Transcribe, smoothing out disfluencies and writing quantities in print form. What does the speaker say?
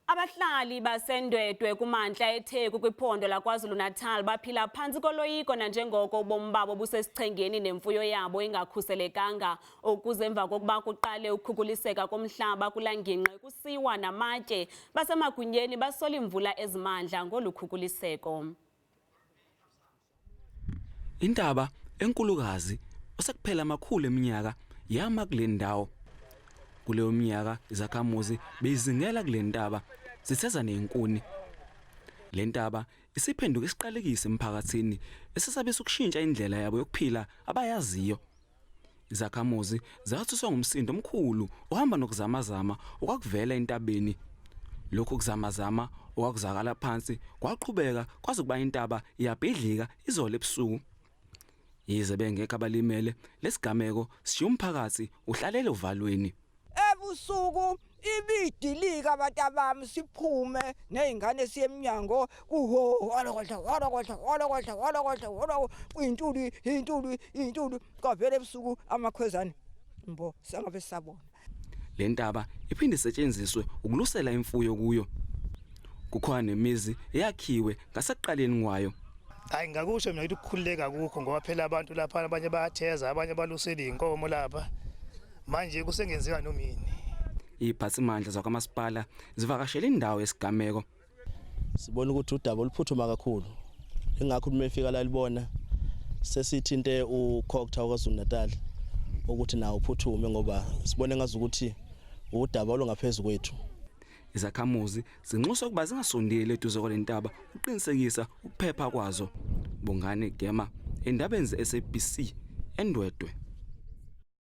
Abahlali baseNdwedwe kumantla eTheku kwiphondo laKwaZulu-Natal baphila phantsi koloyiko nanjengoko ubomi babo busesichengeni nemfuyo yabo ingakhuselekanga. Okuze emva kokuba kuqale ukukhukuliseka komhlaba kula ngingqi kusiwa namatye. Basemagunyeni basola iimvula ezimandla ngolu khukuliseko. Intaba enkulukazi osekuphela amakhulu eminyaka yama kule ndawo. Kuleyo minyaka izakhamuzi beyizingela kule ntaba zitheza nezinkuni. Le ntaba isiphenduke isiqalekiso emphakathini esesabisa ukushintsha indlela yabo yokuphila abayaziyo. Izakhamuzi zathuswa ngumsindo omkhulu ohamba nokuzamazama okwakuvela entabeni. Lokhu kuzamazama okwakuzakala phansi kwaqhubeka kwaze kuba intaba iyabhidlika izolo ebusuku. Yize bengekho abalimele, lesigameko sishiya umphakathi uhlalele uvalweni. Ebusuku ibidilika abantu bami, siphume nezingane siye emnyango, kuho walokodla walokodla walokodla walokodla walo intuli intuli intuli, kwavela ebusuku amakhwezane mbo sangabe sabona. Le ntaba iphinde isetshenziswe ukulusela imfuyo kuyo. Kukhona nemizi eyakhiwe ngasekuqaleni kwayo. Hayi, ngakusho mina ukuthi ukukhululeka kukho, ngoba phela abantu lapha abanye bayatheza, abanye balusela iy'nkomo lapha, manje kusengenziwa noma yini. Iziphathimandla zakwamasipala zivakashela indawo yesigameko. Sibona ukuthi udaba oluphuthuma kakhulu, ingakho uma efika la libona sesithinte uCogta waKwaZulu Natal ukuthi nawo uphuthume, ngoba sibone ngazi ukuthi udaba olungaphezulu kwethu. Izakhamuzi zinxuswa ukuba zingasondeli eduze kwale ntaba ukuqinisekisa ukuphepha kwazo. Bongani Gema, endabeni ze-SABC, eNdwedwe.